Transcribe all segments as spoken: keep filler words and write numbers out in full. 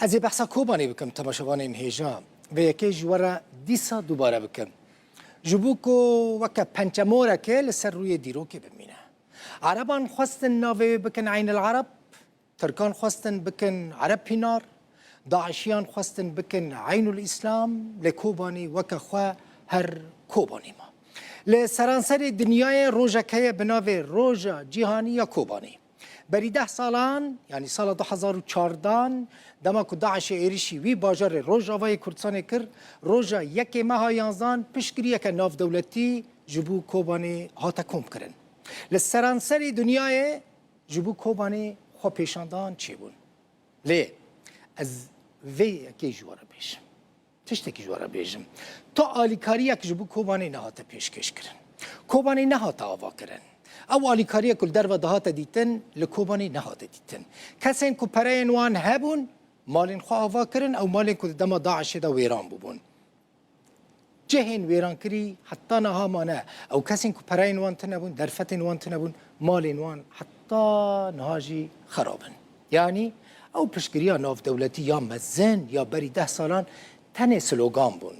Ez ê behsa Kobanê bikim, temaşevanên hêja. Vê yekê ji we re dîsa dubare bikim. Ji bo ku weke pençemorekê li ser rûyê dîrokê bimîne. Ereban xwestin navê wê bikin Eyn el Ereb, Tirkan xwestin bikin Ereb Pînar, Daişiyan xwestin bikin Eynul Îslam, lê Kobanî weke xwe her Kobanî ma. Li seranserê dinyayê rojek heye bi navê Roja Cîhanî ya Kobanî. Berî deh salan, yanî sala du hezar û çardan, dema ku DAIŞê êrişî wî bajarê Rojavayê Kurdistanê kir, roja yekê meha yanzdan piştgiriyeke navdewletî ji bo Kobanê hate komkirin. Li seranserê dinyayê ji bo Kobanê xwepêşandan çêbûn. Lê ez vê yekê ji we re bêjim. Tiştekî ji we re bêjim. Tu alîkariyek ji bo Kobanê nehate pêşkêş kirin. Kobanê nehate ava kirin. Ew alîkariyek ku li derve dihate dîtin, li Kobanê nehate dîtin. Kesên ku pereyên wan hebûn, malên xwe ava kirin, ew malên ku di dema DAIŞê de wêran bûbûn. Cihên wêrankirî heta niha mane. Ew kesên ku pereyên wan tune bûn, derfetên wan tune bûn, malên wan heta niha jî xerab in. Yanî ew piştgiriya navdewletî ya mezin ya berî deh salan tenê slogan bûn.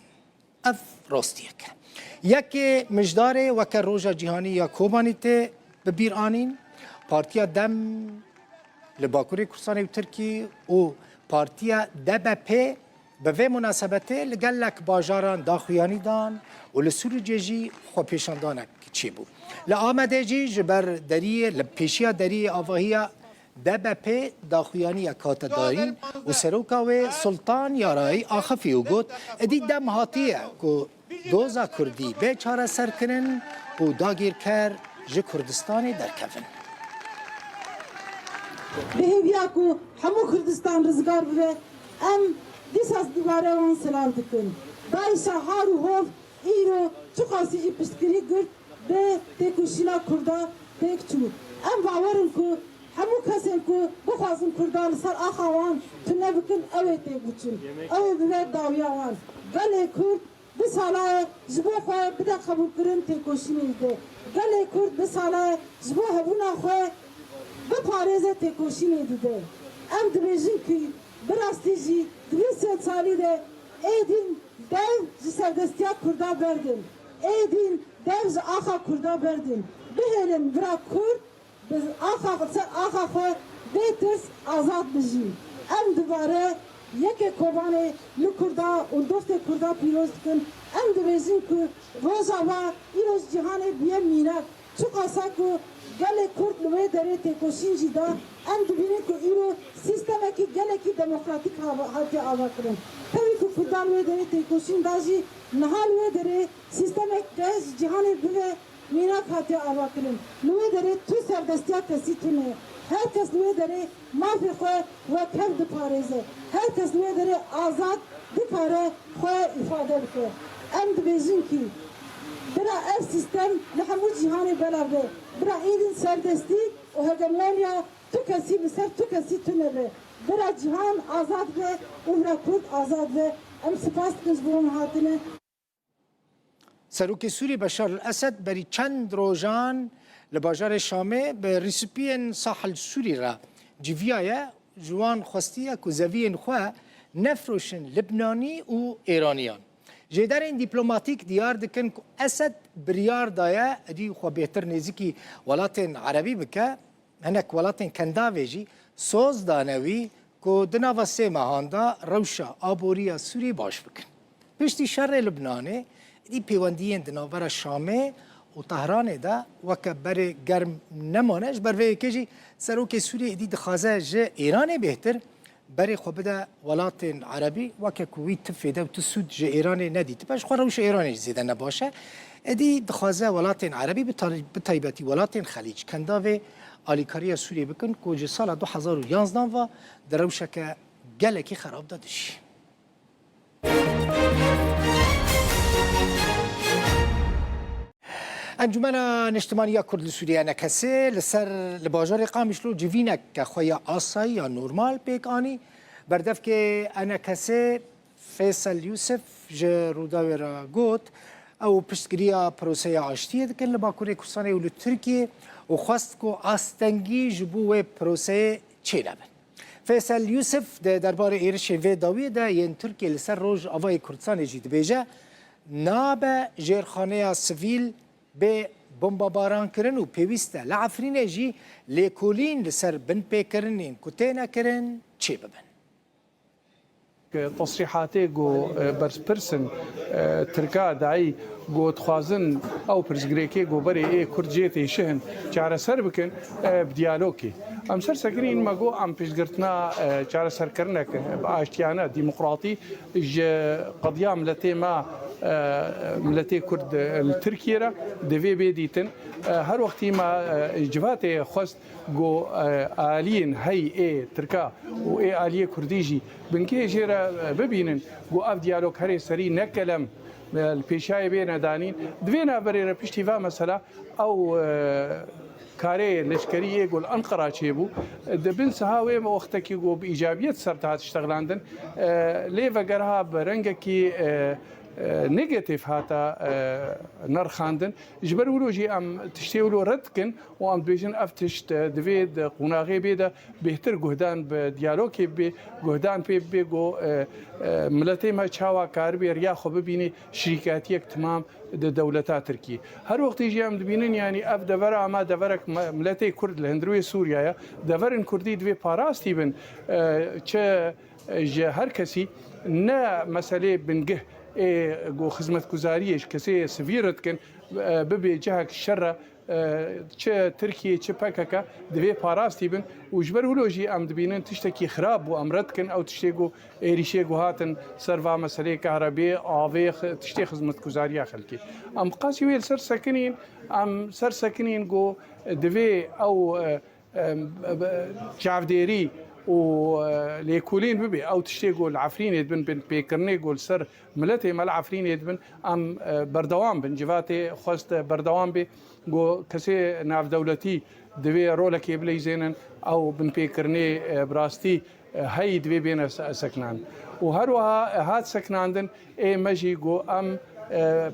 Ev rastiyek e. Yekê mijdarê weke Roja Cîhanî ya Kobanî tê bi bîr anîn. Partiya DEM li Bakurê Kurdistanê û Tirkî û Partiya DBP bi vê munasebetê li gelek bajaran daxuyanî dan û li Sûrûcê jî xwepêşandanek çêbû. Li Amedê jî ji ber deriyê, li pêşiya deriyê avahiya DBP daxuyaniyek hate dayîn û seroka wê Sultan Yarayî axifî û got, êdî dem hatiye ku doza Kurdî bê çareserkirin û dagîrker ji Kurdistanê derkevin. Bi hêviya ku hemû Kurdistan rizgar bibe, em dîsa dubare wan silav dikin. DAIŞa har û hov îro çiqasî jî piştgirî girt, bi têkoşîna Kurda pêk çû. Em bawer in ku hemû kesên ku bixwazin Kurda li ser axa wan tune bikin, ew ê têk biçin. Ew ê bibe dawiya wan. Gelê Kurd du sala ye ji bo xwe bide qebûlkirin têkoşînê dide. Gelê Kurd du sala ye ji bo hebûna xwe biparêze têkoşînê dide. Em dibêjin ku bi rastî jî di vî sed salî de êdîn dev ji serdestiya Kurda berdin. Êdîn dev ji axa Kurda berdin. Bihêlin vira Kurd bi axa, ser axa xwe bê tirs azad bijî. Em dubare yekê Kobanê li Kurda û doxtê Kurda pîroz dikin. Em dibêjin ku Rojava îro ji cîhanê bûye mînak. Çiqasa ku gelê Kurd li wê derê têkoşîn jî da, em dibînin ku îro sîstemekî gelekî demokratîk hava-, hatiye avakirin. Tevî ku Kurdan wê derê têkoşîn da jî, niha li wê derê sîstemek de ji cîhanê bibe mînak hatiye avakirin. Li wê derê tu serdestiya kesî tune. Her kes li wê derê mafê xwe wek hev diparêze. Her kes li wê derê azad dikare xwe îfade bike. Em dibêjin kî bira ev sîstem li hemû cîhanê belav be. Bira êdîn serdestî û hegemonya tu kesî li ser tu kesî tune be. Bira cîhan azad be û bira Kurd azad be. Em spas dikin ji bo hûn hatine. Serokê Sûrî Beşar el-Esed berî çend rojan li bajarê Şamê bi rîsipiyên Sahil Sûrî re civiyaye, ji wan xwestiye ku zeviyên xwe nefroşin Libnanî û Êraniyan. Jêderên dîplomatîk diyar dikin ku Esed biryar daye êdî xwe bêhtir nêzîkî welatên erebî bike. Hinek welatên Kendavê jî soz dane wî ku di nava sê mehan de rewşa aboriya Sûrî baş bikin. Piştî şerê Libnanê, êdî pêwendiyên di navbera Şamê û Tehranê de weke berê germ nemane. Ji ber vê yekê jî serokê Sûriyê êdî dixwaze ji Îranê bêhtir berê xwe bide welatên erebî, weke ku wî tu fêde û tu sûd ji Îranê nedîtibe, ji xwe rewşa Îranê jî zêde ne baş e. Êdî dixwaze welatên erebî, bi tar-, bi taybetî welatên Xelîc, Kendavê alîkariya Sûriyê bikin ku ji sala du hezar û yanzdan ve di rewşeke gelekî xerab de dijî. Encûmena Niştimanî ya Kurd li Sûriyê, ENKSê, li ser, li bajarê Qamişlo civîneke xwe ya asayî ya normal pêk anî. Berdevkê ENKSê Feysel Yûsif ji Rûdawê re got, ew piştgiriya proseya aştiyê dikin li Bakurê Kurdistanê û li Tirkiyê û xwest ku astengî ji bo wê proseyê çênebin. Feysel Yusuf di derbarê êrişên vê dawiyê de yên Tirkiyê li ser Rojavayê Kurdistanê jî dibêje, nabe jêrxaneya sivîl bê bombebarankirin û pêwîst e li Efrînê jî lêkolîn li ser binpêkirinên ku têne kirin çêbibin. Tesrîhatê ku berpirsên Tirka dayî ku dixwazin ew pirsgirêkê ku berê ê Kurd jê têşihin çareser bikin, bi diyalogê. Em ser sekinîn me got em piştgirtina çareserkirinek bi aştiyane, demokratî ji qediya miletê me, miletê Kurd li Tirkiyê re divê bê dîtin. Her wextî me civatê xwest ku aliyên hey ê Tirka û ê aliyê Kurdî jî bingehê jê re bibînin ku ev diyalog herê serî ne kelem li pêşayê bêne danîn. Di vê navberê re piştî va mesela ew karê leşkerî yê ku li Enqera çêbû, di bin siha wê wextekî ku bi îcabiyet ser dihat ştexlandin, lê vegeriha bi rengekî negatif hate nirxandin. Ji ber wilo jî em tiştê wilo red dikin û em dibêjin ev tişt divê di qonaxê bê de bêhtir guhdan bi diyalogê bê, guhdan pê bibê ku miletê me çawa karibê riya xwe bibînê şirîkatiyek timam di dewleta Tirkiyê. Her wextî jî em dibînin, yanî ev devera me deverek miletê Kurd li hundirê Sûriya ye. Deverên Kurdî divê parastî bin, çi ji her kesî, ne meselê bingeh ê ku xizmetguzariyê ji kesê sivîl re dikin, bibê cihek şer re, çi Tirkiye, çi P K K divê parastî bin û ji ber wilo jî em dibînin tiştekî xirab bû, em red dikin ew tiştê ku êrîşê ku hatin ser va meseleyê kahrebê, avê, tiştê xizmetguzariya xelkê. Em bi qasî wê li ser sekinîn, em ser sekinîn ku divê ew çavdêrî û lêkolîn bibe. Ew tiştê ku li Efrînê dibin, binpêkirinê ku li ser miletê me li Efrînê dibin, em berdewam bin. Civatê xwest berdewam bê ku kesê navdewletî divê rolekê bileyzênin, ew binpêkirinê bi rastî hey divê bêne sekinan. Û her wiha hat sekinandin, ê me jî ku em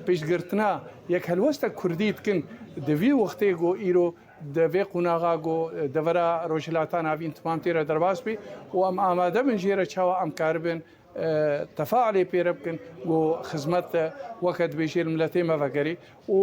piştgirtina yek helwestek Kurdî dikin, di vî wextê ku îro di vê qonaxa ku devera Rojhilata Navîn timam tê re derbas bê û em amade bin jê re çawa em karibin tefaulê pê re bikin ku xizmet weke dibêjê li miletê me vegerê û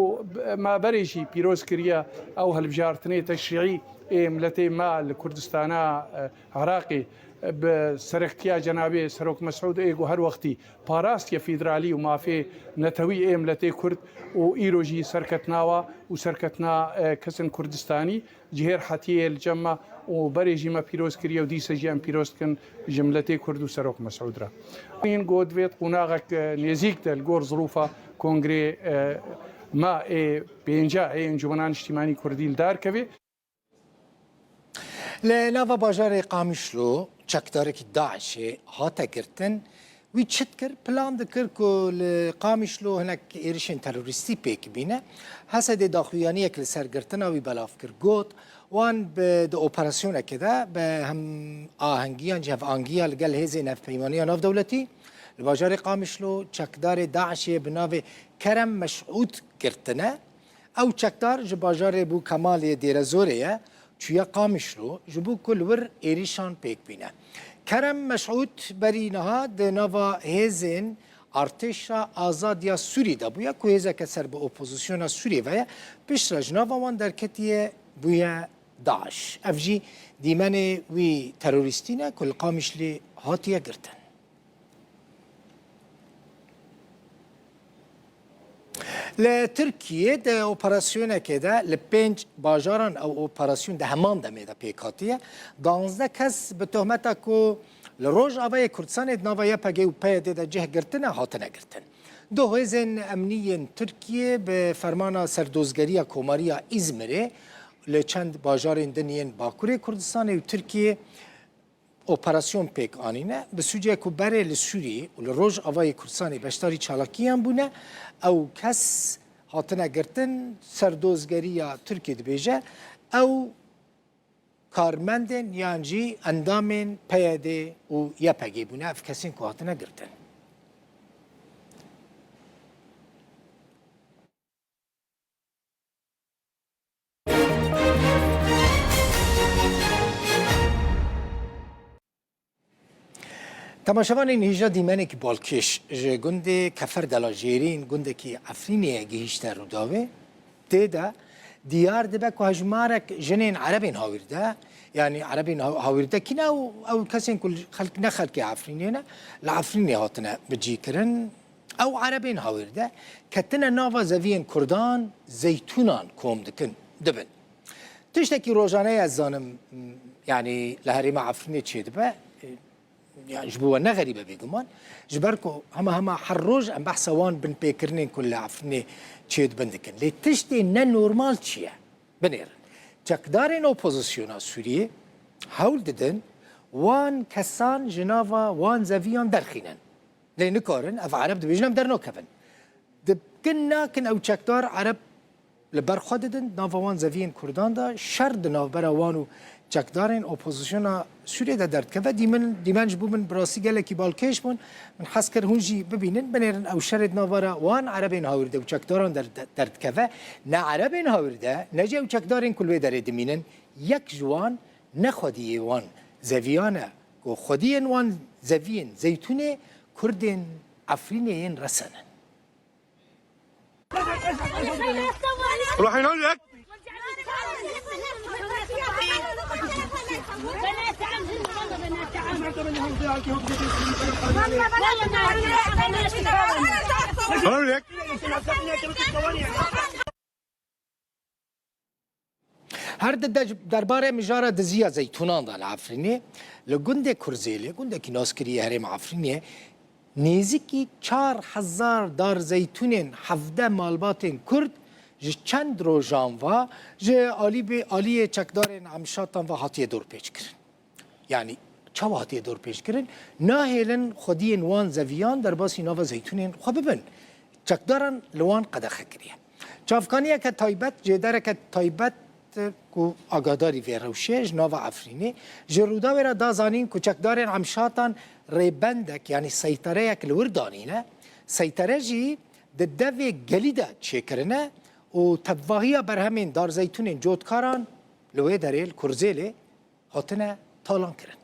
me berê jî pîroz kiriye ew hilbijartinê teşrîî ê miletê me li Kurdistana Iraqê bi serektiya cenabê Serok Mesûd ê ku her wextî parastiye federalî û mafê netewî ê miletê Kurd û îro jî serketina wa û serketina kesên Kurdistanî cihêr hetiyê li cem me û berê jî me pîroz kiriye û dîse jî em pîroz dikin ji miletê Kurd û Serok Mesûd re. Hîn got divê qonaxek nêzîk de li gor zirûfa kongrê me ê pênca ê Encûmena Niştîmanî Kurdî li dar keve. Li nava bajarê Qamişlo çekdarekî DAIŞê hate girtin. Wî çi dikir? Plan dikir ku li Qamişlo hinek êrişên terorîstî pêk bîne. Hesedê daxuyaniyek li ser girtina wî belav kir. Got, wan bi di operasyonekê de bi hemahengiyan, cihevangî ya li gel hêzên hevpeymaniya navdewletî li bajarê Qamişlo çekdarê DAIŞê bi navê Kerem Meşûd girtine. Ew çekdar ji bajarê Bû Kemalê Dêrezorê ye, çûye Qamişlo, ji bo ku li wir êrîşan pêk bîne. Kerem Meşûd berî niha di nava hêzên Artêşa Azad ya Sûrî de bûye, ku hêzeke ser bi opozisyona Sûrî ve ye, piştre ji nava wan derketiye, bûye DAIŞ. Ev jî dîmenê wî terorîstî ne ku li Qamişlî hatiye girtin. Li Tirkiyê di operasyonekê de li pênc bajaran ew operasyon di heman demê de pêk hatiye. Duwazdeh kes bi tohmeta ku li Rojavayê Kurdistanê di nava Y P G û P Y D de cih girtine, hatine girtin. Du hêzên emnî yên Tirkiyê bi fermana Serdozgeriya Komariya Îzmirê li çend bajarên din yên Bakurê Kurdistanê û Tirkiyê operasyon pêk anîne, bi sûcê ku berê li Sûrî û li Rojavayê Kurdistanê beşdarî çalakiyan bûne, ew kes hatine girtin. Serdozgeriya Tirkiyê dibêje, ew karmendên yan jî endamên P Y D û Y P G bûne, ev kesên ku hatine girtin. Temaşevanên hêja dîmenekî balkêş ji gundê Keferdela Jêrîn, gundekî Efrînê ye gihîşte Rûdawê. Tê de diyar dibe ku hejmarek jinên Erebên Hawîrde, yanî Erebên Ha-, Hawîrde kî ne? Ew, ew kesên ku li xelk-, ne xelkê Efrînê ne, li Efrînê hatine bicîkirin. Ew Erebên Hawîrde ketine nava zeviyên Kurdan, zeytûnan kom dikin, dibin. Tiştekî rojane ye, ez zanim, yanî li herêma Efrînê çêdibe. Ya, ji bo we ne xerîb e bêguman. Ji ber ku hema hema her roj em behsa wan binpêkirinên ku li Efrînê çêdibin dikin. Lê tiştê ne normal çi ye? Binêrin. Çekdarên opozisyona Sûriyê hewl didin wan kesan ji nava wan zeviyan derxînin. Lê nikarin, ev Ereb dibêjin em dernakevin. Dikin nakin ew çekdar Ereb li ber xwe didin, nava wan zeviyên Kurdan de şer di navbera wan û çekdarên opozisyona Sûriyê de derdikeve. Dîmen, dîmen ji bo min bi rastî gelekî balkêş bûn. Min hez kir hûn jî bibînin, binêrin ew şerê di navbera wan Erebên Hawîrde û çekdaran der-, de-, derdikeve. Ne Erebên Hawîrde, ne jî ew çekdarên ku li wê derê dimînin, yek ji wan ne xwediyê wan zeviyan e, ku xwediyên wan zeviyên zeytûnê Kurdên Efrînê yên resen in. روحي نقول لك. نقول لك. Her di de-, derbarê mijara diziya zeytûnan de li Efrînê, li gundê Kurzêlê, gundekî naskirî yê herêma Efrînê, nêzîkî çar hezar dar zeytûnên hevdeh malbatên Kurd ji çend rojan ve ji alî bê-, aliyê çekdarên Emşatan ve hatiye dorpêçkirin. Yanî çawa hatiye dorpêçkirin? Nahêlin xwediyên wan zeviyan derbasî nava zeytûnên xwe bibin. Çekdaran li wan qedexe kiriye. Çavkaniyeke taybet, cêdereke taybet ku agadarî vê rewşê ji nava Efrînê, ji Rûdawê re da zanîn ku çekdarên Emşatan rêbendek, yanî seytereyek li wir danîne. Seytere jî di devê gelî de çêkirine û tevvahiya berhemên darzeytûnên cotkaran li wê derê li Kurzêlê hatine talan kirin.